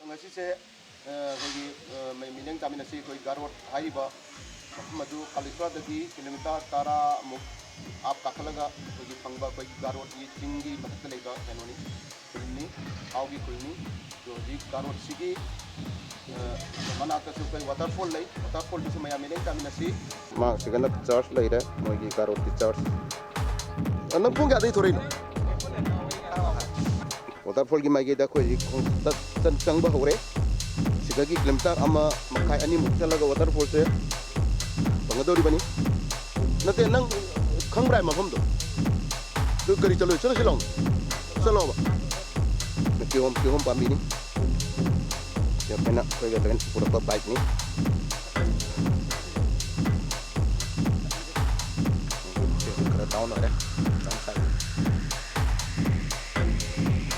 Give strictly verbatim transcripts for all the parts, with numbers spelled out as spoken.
ꯉꯁꯤꯁꯦ ꯑꯩꯈꯣꯏꯒꯤ ꯃꯤꯠꯌꯦꯡ ꯇꯥꯃꯤꯟꯅꯁꯤ꯫ ꯑꯩꯈꯣꯏ ꯒꯥꯔꯣꯠ ꯍꯥꯏꯔꯤꯕ ꯃꯐꯝ ꯑꯗꯨ ꯀꯥꯂꯤꯄ꯭ꯔꯥꯗꯒꯤ ꯀꯤꯂꯣꯃꯤꯇꯔ ꯇꯔꯥꯃꯨꯛ ꯑꯞ ꯀꯥꯈꯠꯂꯒ ꯑꯩꯈꯣꯏꯒꯤ ꯐꯪꯕ ꯑꯩꯈꯣꯏꯒꯤ ꯒꯥꯔꯣꯠꯀꯤ ꯆꯤꯡꯒꯤ ꯃꯊꯛꯇ ꯂꯩꯕ ꯀꯩꯅꯣꯅꯤ, ꯈꯨꯜꯅꯤ, ꯍꯥꯎꯒꯤ ꯈꯨꯜꯅꯤ꯫ ꯑꯗꯣ ꯍꯧꯖꯤꯛ ꯒꯥꯔꯣꯠꯁꯤꯒꯤ ꯃꯅꯥꯛꯇꯁꯨ ꯑꯩꯈꯣꯏ ꯋꯥꯇꯔꯐꯣꯜ ꯂꯩ꯫ ꯋꯥꯇꯔꯐꯣꯜꯗꯨꯁꯨ ꯃꯌꯥꯝ ꯃꯤꯠꯌꯦꯡ ꯇꯥꯃꯤꯟꯅꯁꯤ꯫ ꯃꯥꯡꯁꯤꯒꯅ ꯆꯔꯆ ꯂꯩꯔꯦ, ꯃꯣꯏꯒꯤ ꯒꯥꯔꯣꯠꯀꯤ ꯆꯔꯆ꯫ ꯅꯪ ꯄꯨꯡ ꯀꯌꯥꯗꯒꯤ ꯊꯣꯔꯛꯏꯅꯣ? ꯋꯥꯇꯔꯐꯣꯜꯒꯤ ꯃꯥꯏꯀꯩꯗ ꯑꯩꯈꯣꯏ ꯍꯧꯖꯤꯛ ꯈꯣꯡ-, ꯆꯠ-, ꯆꯠ-, ꯆꯪꯕ ꯍꯧꯔꯦ꯫ ꯁꯤꯗꯒꯤ ꯀꯤꯂꯣꯃꯤꯇꯔ ꯑꯃ ꯃꯈꯥꯏ ꯑꯅꯤꯃꯨꯛ ꯆꯠꯂꯒ ꯋꯥꯇꯔꯐꯣꯜꯁꯦ ꯐꯪꯒꯗꯧꯔꯤꯕꯅꯤ꯫ ꯅꯠꯇꯦ, ꯅꯪ ꯈꯪꯕ꯭ꯔꯥ ꯃꯐꯝꯗꯣ? ꯑꯗꯨ ꯀꯔꯤ ꯆꯠꯂꯣꯏ? ꯆꯠꯂꯁꯤ ꯂꯥꯎ꯫ ꯆꯠꯂꯣꯕ꯫ ꯀꯤꯍꯣꯝ, ꯀꯤꯍꯣꯝ ꯄꯥꯝꯕꯤꯅꯤ꯫ ꯁꯤ ꯑꯩꯈꯣꯏꯅ, ꯑꯩꯈꯣꯏꯒ ꯂꯣꯏꯅ ꯄꯨꯔꯛꯄ ꯕꯥꯏꯛꯅꯤ꯫ ꯈꯔ ꯗꯥꯎꯟ ꯑꯣꯏꯔꯦ꯫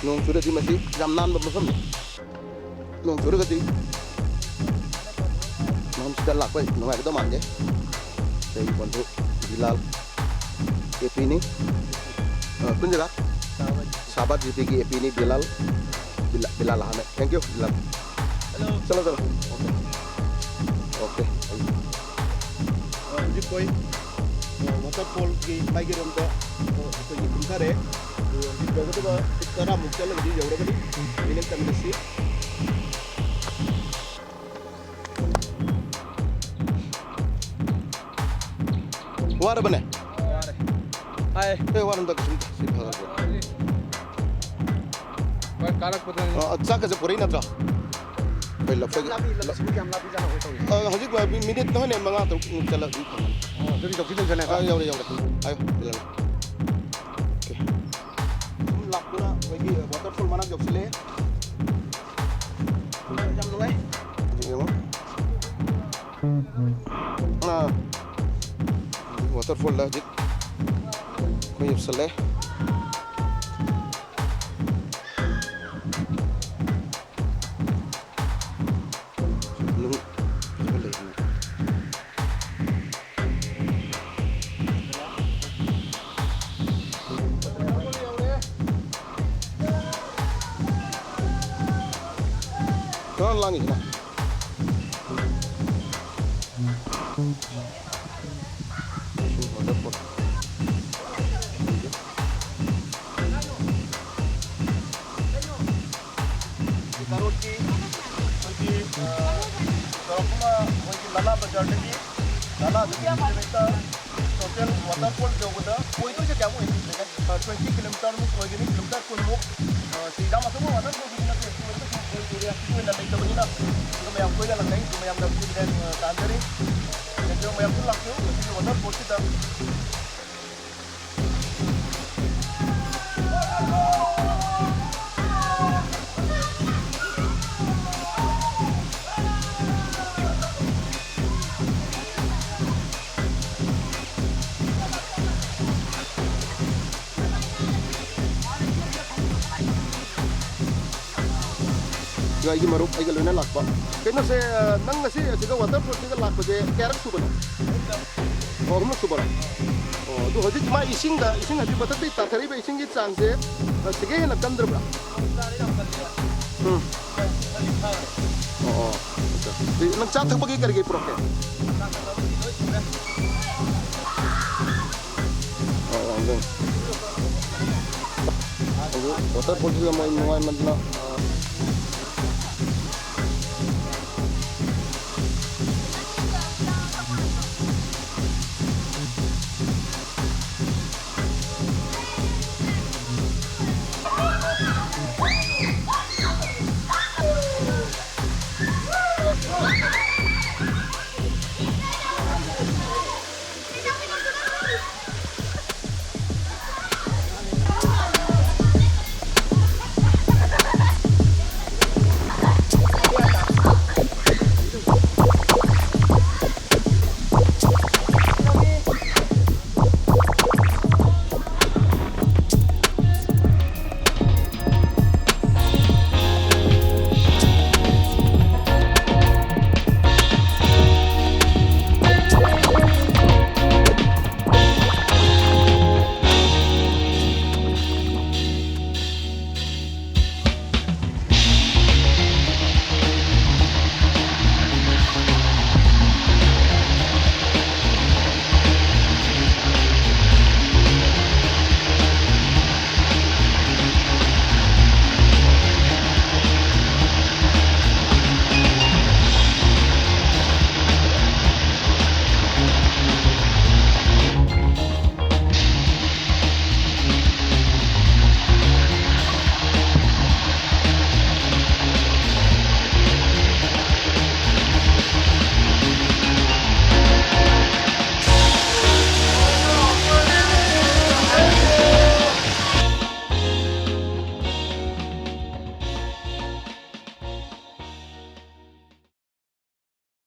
ꯅꯣꯡ ꯆꯨꯔꯗꯤ ꯃꯁꯤ ꯌꯥꯝ ꯅꯥꯟꯕ ꯃꯐꯝꯅꯤ꯫ ꯅꯣꯡ ꯆꯨꯔꯒꯗꯤ ꯃꯐꯝꯁꯤꯗ ꯂꯥꯛꯄ ꯅꯨꯡꯉꯥꯏꯒꯗꯧ ꯃꯥꯟꯗꯦ꯫ ꯑꯩꯒꯤ ꯕꯟꯙꯨ ꯕꯤꯂꯥꯜ, ꯑꯦ ꯄꯤꯅꯤ꯫ ꯑ, ꯄꯨꯟꯁꯤꯔꯥ? ꯁꯥꯕ ꯖꯤ ꯄꯤꯒꯤ ꯑꯦ ꯄꯤꯅꯤ ꯕꯤꯂꯥꯜ꯫ ꯕꯤꯂꯥ-, ꯕꯤꯂꯥꯜ ꯑꯍꯃꯦꯗ꯫ Thank you, ꯕꯤꯂꯥꯜ꯫ ꯆꯠꯂꯣ, ꯆꯠꯂꯣ꯫ ꯑꯣꯀꯦ꯫ ꯑꯣꯀꯦ꯫ ꯑ, ꯍꯧꯖꯤꯛ ꯑꯩꯈꯣꯏ, ꯑ, ꯋꯥꯇꯔꯐꯣꯜꯒꯤ ꯃꯥꯏꯀꯩꯔꯣꯝꯗ, ꯑ, ꯑꯩꯈꯣꯏꯒꯤ ꯀꯨꯝꯊꯔꯦ꯫ ꯑꯗꯨ ꯍꯧꯖꯤꯛ ꯌꯧꯒꯗꯕ ꯐꯤꯠ ꯇꯔꯥꯃꯨꯛ ꯆꯠꯂꯒꯗꯤ ꯌꯧꯔꯒꯅꯤ꯫ ꯃꯤꯅꯠ ꯇꯝꯃꯤꯟꯅꯁꯤ꯫ ꯋꯥꯔꯕꯅꯦ? ꯋꯥꯔꯦ꯫ ꯍꯥꯏ꯫ ꯑꯦ, ꯋꯥꯔꯝꯗ ꯀꯩꯁꯨꯝ ꯁꯤ ꯐꯔꯕꯅꯦ꯫ ꯍꯣꯏ, ꯀꯥꯔꯛꯄꯗꯅꯤ꯫ ꯑ, ꯆꯥꯛꯀꯁꯦ ꯄꯨꯔꯛꯏ ꯅꯠꯇ꯭ꯔꯣ? ꯑꯩꯈꯣꯏ ꯂꯐꯣꯏ-, ꯂꯥꯞꯄꯤ, ꯂꯝꯁꯤꯕꯨ ꯀꯌꯥꯝ ꯂꯥꯞꯄꯤ ꯖꯥꯠꯅꯣ ꯑꯩꯈꯣꯏ ꯇꯧꯔꯤꯁꯦ? ꯑ, ꯍꯧꯖꯤꯛ ꯃꯤꯅꯤꯠ ꯅꯣꯏꯅ ꯃꯉꯥ ꯇꯔꯨꯛꯃꯨꯛ ꯆꯠꯂ ꯑꯗꯨꯝ ꯐꯪꯒꯅꯤ꯫ ꯑꯣ, ꯑꯗꯨꯗꯤ ꯌꯧꯁꯤ ꯌꯧꯁꯜꯂꯦꯀꯣ? ꯑ, ꯌꯧꯔꯦ, ꯌꯧꯔꯦ꯫ ꯑꯌꯣ, ꯌꯧꯔꯦ꯫ ꯑꯣꯀꯦ꯫ ꯁꯨꯝ ꯂꯥꯛꯇꯨꯅ ꯑꯩꯈꯣꯏꯒꯤ ꯋꯥꯇꯔꯐꯣꯜ ꯃꯅꯥꯛ ꯌꯧꯁꯤꯜꯂꯦ꯫ ꯌꯥꯝ ꯅꯨꯡꯉꯥꯏ꯫ ꯌꯦꯡꯉꯣ꯫ ꯑꯥ꯫ ꯋꯥꯇꯔꯐꯣꯜꯗ ꯍꯧꯖꯤꯛ ꯑꯩꯈꯣꯏ ꯌꯧꯁꯜꯂꯦ꯫ ꯅꯨꯡ ꯐꯖꯕ ꯂꯩꯕꯅꯦ꯫ ꯂꯥꯡꯉꯤꯁꯤꯅ꯫ ꯀꯔꯣꯠꯀꯤ ꯑꯩꯈꯣꯏꯒꯤ, ꯑ, ꯆꯥꯎꯔꯥꯛꯄ ꯑꯃ ꯑꯩꯈꯣꯏꯒꯤ ꯂꯥꯂꯥ ꯕꯖꯥꯔꯗꯒꯤ, ꯂꯥꯂꯥꯗꯒꯤ ꯀꯤꯂꯣꯃꯤꯇꯔ ꯇꯣꯇꯦꯜ ꯋꯥꯇꯔꯐꯣꯜ ꯌꯧꯕꯗ ꯑꯣꯏꯗꯣꯏꯁꯦ ꯀꯌꯥꯃꯨꯛ ꯑꯣꯏꯗꯣꯏꯅꯣ? ꯑ, ꯇ꯭ꯋꯦꯟꯇꯤ ꯀꯤꯂꯣꯃꯤꯇꯔꯃꯨꯛ ꯑꯣꯏꯒꯅꯤ, ꯀꯤꯂꯣꯃꯤꯇꯔ ꯀꯨꯟꯃꯨꯛ꯫ ꯑ, ꯁꯤ ꯌꯥꯝ ꯑꯆꯧꯕ ꯋꯥꯇꯔꯐꯣꯜꯕꯨꯗꯤ ꯅꯠꯇꯦ, ꯑꯗꯨ ꯑꯣꯏꯔꯒꯁꯨ ꯑꯩꯈꯣꯏ ꯑꯦꯔꯤꯌꯥꯁꯤꯒꯤ ꯑꯣꯏꯅ ꯂꯩꯇꯕꯅꯤꯅ ꯑꯗꯨꯒ ꯃꯌꯥꯝ ꯀꯣꯏꯅ ꯂꯥꯛꯅꯩ, ꯑꯗꯨ ꯃꯌꯥꯝꯗ ꯑꯩꯈꯣꯏꯒꯤ ꯃꯌꯥꯝ, ꯑ, ꯇꯥꯍꯟꯖꯔꯤ꯫ ꯂꯩꯖꯕ ꯃꯌꯥꯝꯁꯨ ꯂꯥꯛꯄꯤꯌꯨ ꯉꯁꯤꯒꯤ ꯋꯥꯇꯔꯐꯣꯜꯁꯤꯗ꯫ ꯑꯗꯣ ꯑꯩꯒꯤ ꯃꯔꯨꯞ ꯑꯩꯒ ꯂꯣꯏꯅ ꯂꯥꯛꯄ꯫ ꯀꯩꯅꯣꯁꯦ, ꯑ, ꯅꯪ ꯉꯁꯤ ꯑꯁꯤꯒ ꯋꯥꯇꯔꯐꯣꯜꯁꯤꯒ ꯂꯥꯛꯄꯁꯦ ꯀꯌꯥꯔꯛ ꯁꯨꯕꯅꯣ? ꯑꯣ, ꯑꯍꯨꯝꯂꯛ ꯁꯨꯕꯔꯣ? ꯑꯣ, ꯑꯗꯨ ꯍꯧꯖꯤꯛ ꯃꯥ ꯏꯁꯤꯡꯗ, ꯏꯁꯤꯡ ꯍꯥꯏꯗꯤ ꯃꯊꯛꯇꯒꯤ ꯇꯥꯊꯔꯛꯏꯕ ꯏꯁꯤꯡꯒꯤ ꯆꯥꯡꯁꯦ, ꯑ, ꯁꯤꯒ ꯍꯦꯟꯅ ꯀꯟꯗ꯭ꯔꯕ꯭ꯔꯥ? ꯎꯝ꯫ ꯑꯣ, ꯑꯣ꯫ ꯑꯗꯨ ꯅꯪ ꯆꯥ ꯊꯛꯄꯒꯤ ꯀꯔꯤ ꯀꯔꯤ ꯄꯨꯔꯛꯀꯦ? ꯑꯣ, ꯑꯣ, ꯑꯗꯨ꯫ ꯑꯗꯨ ꯋꯥꯇꯔꯐꯣꯜꯁꯤꯗ ꯃꯣꯏ ꯅꯨꯡꯉꯥꯏꯃꯟꯗꯅ, ꯑ,